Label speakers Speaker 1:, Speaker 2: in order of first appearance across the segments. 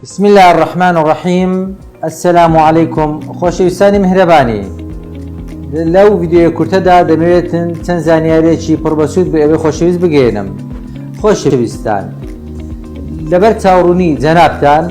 Speaker 1: بسم اللە الرحمن الرحیم السلام علیکم خۆشەویستانی میهرەبانی لەو ڤیدیۆیە کورتەدا دەمەوێتن چەند زانیاریەکی پڕ بەسوود بە ئێوەی خۆشەویست بگەێنم خۆشەویستان لەبەر چاوڕوونی جەنابتان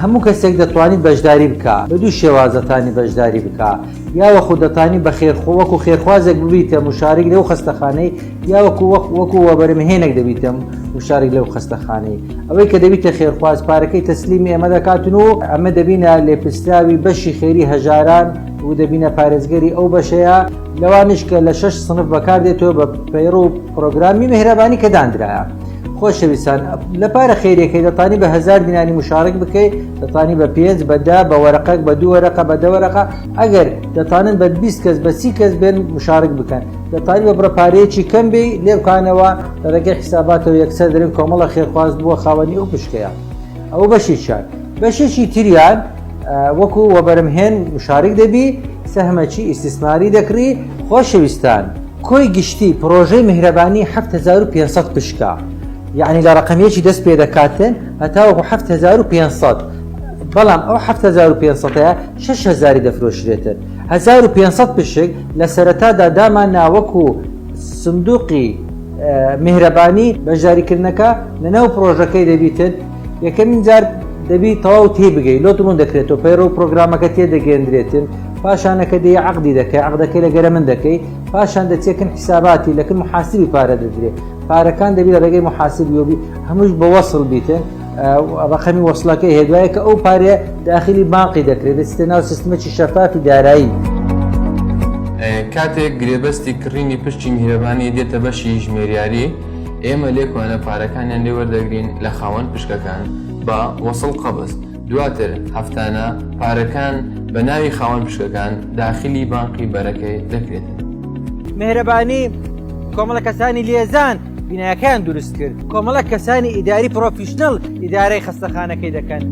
Speaker 1: هەموو کەسێک دەتوانیت بەشداری بکە بە دوو شێوازەتانی بەشداری بکە یا وەخو دەتانی بە خێرخۆ وەکو خێرخوازێک ببیتە مشارک لەو خەستەخانەی یا وەکو وەک وەکو وەبەرمهێنێک دەبیتە مشارک لەو خەستەخانەی ئەوەی کە دەبیتە خێرخواز پارەکەی تەسلیمی ئێمە دەکاتن و ئەمە دەبینە لێپرسراوی بەشی خێری هەژاران و دەبینە پارێزگەری ئەو بەشەیە لەوانیش کە لە شەش سنف بەکاردێتەوە بە پەیڕ و پرۆگرامی میهرەبانی کە داندرایە. خۆشەویستان لە پارە خێریەکەی دەتانی بە هەزار دیناری مشارک بکەی دەتانی بە پێنج بە دە بە وەرەقەک بە دوو وەرەقە بە دە وەرەقە ئەگەر دەتانن بە 20 کەس بە سی کەس بێن مشارک بکەن دەتانی بە بڕە پارەیەکی کەم بێ لێ بکانەوە لە ڕێگەی حیساباتەوە یەکسەر دەرێن کۆمەڵە خێرخواز بووە خاوەنی ئەو پشکەیە ئەو بەشێکیان بەشێکی تریان وەکو وەبەرمهێن مشارک دەبی سەهمەکی ئیستیسماری دەکڕی خۆشەویستان کۆی گشتی پڕۆژەی میهرەبانی 7500 پشکە یعنی لە ڕقمیەکی دەست پێ دەکاتن هەتاوەکو 7500 بەڵام ئەو 7500 6000 دەفرۆشرێتن 1500 پشک لە سەرەتادا دامان ناوەکو سندوقی میهرەبانی بەشداریکردنەکە لەناو پڕۆژەکەی دەبیتن یەکەمین جار دەبی تەواو تێبگەی لۆت ڕوون دەکرێتەوە پەیڕە و پرۆگرامەکە تێدەگەندرێتن پاشانەکە دێ عقدی دەکەی عقدەکەی لەگەرە من دەکەی پاشان دەچێکن حیساباتی لەکن محاسبی پارە دەدرێ پارەکان دەبی لە ڕێگەی محاسبیۆبی هەمووش بە وەصل بیتن ڕقەمی وەصلەکەی هەیە دوایە کە ئەو پارەیە داخلی بانقی دەکرێت دەچێتە ناو سیستمێکی شەفافی دارایی.
Speaker 2: کاتێک گرێبەستی کڕینی پشکی میهرەبانی دێتە بەشی ژمێریاری، ئێمە لێکۆنە پارەکانیان لێ وەردەگرین لە خاوەن پشکەکان بە وەسڵ قەبز، دواتر هەفتانە پارەکان بە ناوی خاوەن پشکەکان داخلی بانقی بەرەکەی دەکرێتن.
Speaker 1: میهرەبانی کۆمەڵە کەسانی لێزان بینایەکەیان دروست کرد، کۆمەڵە کەسانی ئیداری professional ئیدارەی خەستەخانەکەی دەکەن.